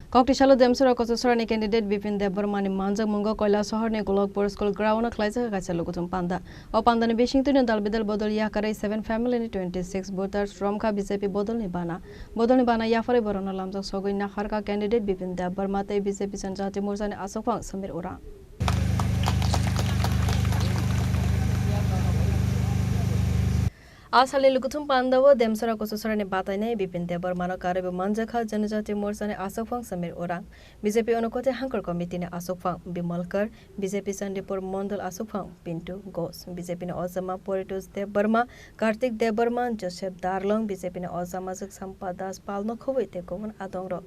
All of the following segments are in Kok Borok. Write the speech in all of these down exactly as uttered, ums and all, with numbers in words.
Kokti salo Demsora Kochasora ni candidate Bipin Debbarma ni manjakmungo Koilasohor ni Golokpur School ground o khlaijak kaisa lukuthum panda. O panda ni bisingtwi no dal bidal bodol yakarwi seven family ni twenty six voters romkha B J P bodol ni bana. Bodol ni bana yapharwi borok no lamjak sogwi naharkha candidate Bipin Debbarma tei B J P Janjati Morcha ni aswkphang Samir Urang. A salni lukuthum pandao Demsora Kochasora ni batainai Bipin Debbarma no karwi bo manjakha Janjati Morcha ni aswkphang Samir Urang, B J P Unakoti Hangkor Committee ni aswkphang Bimal Kar, B J P Chandipur Mondol aswkphang Pintu Ghosh, B J P ni ojama Poritos Debbarma, Kartik Debbarma, Joseph Darlong, B J P ni ojama Jwk Sampa Das Pal no khobwi tei kubun adongrok.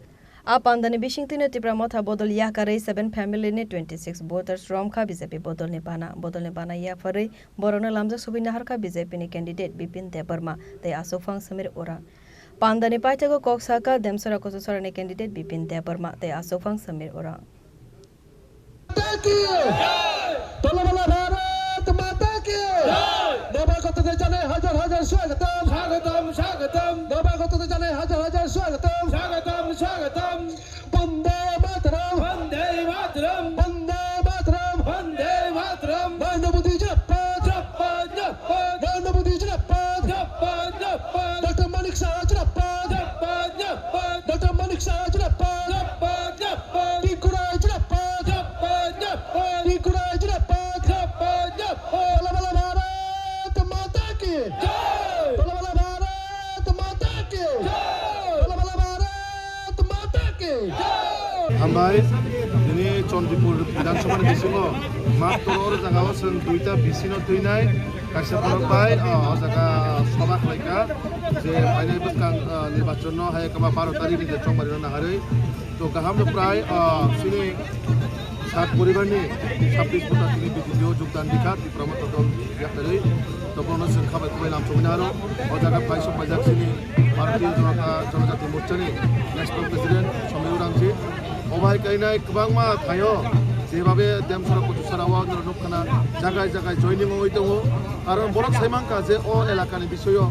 A pandani bisingtwino Tipra Motha bodol yakarwi seven family ni twenty six voters romkha B J P bodolni bana. Bodolni bana yapharwi borokno lamjak sogwi naharkha B J P ni candidate Bipin Debbarma tei aswkphang Samir Urang. Pandani paithago kok sakha Demsora Kochasora ni candidate Bipin Debbarma tei aswkphang Samir Urang. माता की। तलवाला भारत माता की। नवागतদের জানাই হাজার হাজার স্বাগতম। স্বাগতম, স্বাগতম। নবাগতদের জানাই হাজার হাজার স্বাগতম। স্বাগতম, স্বাগতম। বন্দে মাতরম। বন্দে মাতরম। বন্দে মাতরম। বন্দে মাতরম। নরেন্দ্র মোদী জিন্দাবাদ। জিন্দাবাদ, জিন্দাবাদ। নরেন্দ্র মোদী জিন্দাবাদ। জিন্দাবাদ, জিন্দাবাদ। ডক্টর মানিক সাহা জিন্দাবাদ। জিন্দাবাদ, জিন্দাবাদ। ডক্টর মানিক সাহা জিন্দাবাদ। জিন্দাবাদ, জিন্দাবাদ। ত্রিপুরা জিন্দাবাদ। জিন্দাবাদ, জিন্দাবাদ। ত্রিপুরা জিন্দাবাদ। জিন্দাবাদ, জিন্দাবাদ। তলবালা ভারত মাতা কি। জয়। তলবালা ভারত মাতা কি। জয়। তলবালা ভারত মাতা কি। জয়। Hambai, tini Chandipur Bidhan Sabha ni bisingo matro oro jaga o chwng duita B C no twinai. Kaisa borok bai, ah, o jaga soba khlaikha je phainai bwskang, ah, nirbachon no hai kwma baro tarikh ni je chongmari rok naharwi. To kaham no prai, ah, chini sat poribar ni sabbish bota chini B J P o jogdan rikha, Tipra Motha dol yakarwi. To bono chwng khabai khubai lamsogwi naro. O jaga phai sok paijak chini Bharatiya Janata, Janajati Morcha ni National President Samir Urangji. O bai kainai kwbangma thaio, jebabe Demsora Kochasora o nukkhana jagai jagai joining oi tongo. Karon borok sai mankha je o elakani bisoyo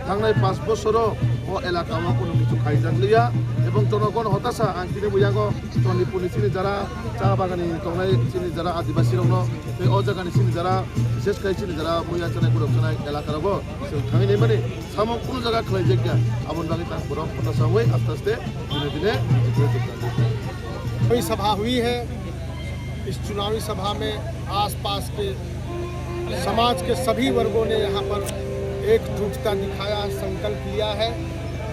thangnai panch bosoro o elakao kunu kichu khaijak liya, ebong jonogon hotasa ang tini bo yago Chandipurni chini jara cha bagani tongnai chini jara adibasi rokno tei o jagani chini jara, bishesh khai chini jara muya chanai borok chanai elakarogo chwng thangwi naimani samung kunu jaga khlaijak ya, aboni bagwi tang borok hotasa wngwi aste aste dine dine. कोई सभा हुई है, इस चुनावी सभा में आसपास के समाज के सभी वर्गों ने यहाँ पर एकजुटता दिखाया, संकल्प लिया है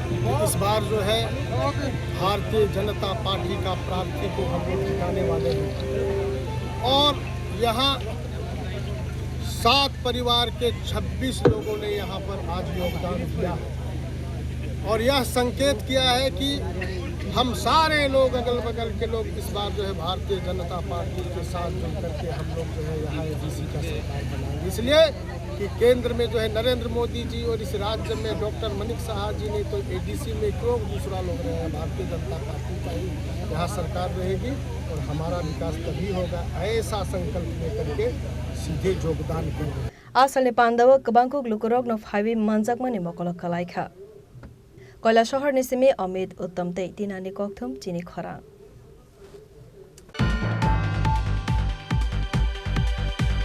कि इस बार जो है भारतीय जनता पार्टी का प्रार्थी को हम लोग जिताने वाले हैं। और यहाँ सात परिवार के छब्बीस लोगों ने यहाँ पर आज योगदान दिया है और यह संकेत किया है कि हम सारे लोग, अगल बगल के लोग इस बार जो है भारतीय जनता पार्टी के साथ जुड़ करके हम लोग जो है यहाँ एडीसी का सरकार बनाएंगे। इसलिए कि केंद्र में जो है नरेंद्र मोदी जी और इस राज्य में डॉक्टर मणिक साहा जी ने तो एडीसी में क्यों दूसरा लोग रहे हैं, भारतीय जनता पार्टी का ही यहाँ सरकार रहेगी और हमारा विकास तभी होगा। ऐसा संकल्प लेकर के सीधे योगदान करें। A salni pandao kwbangkuk lukurokno phaiwi manjakmani mokolo kwlaikha. Koilasohorni simi Amit Uttam tei Tinani Kokthum chini khorang.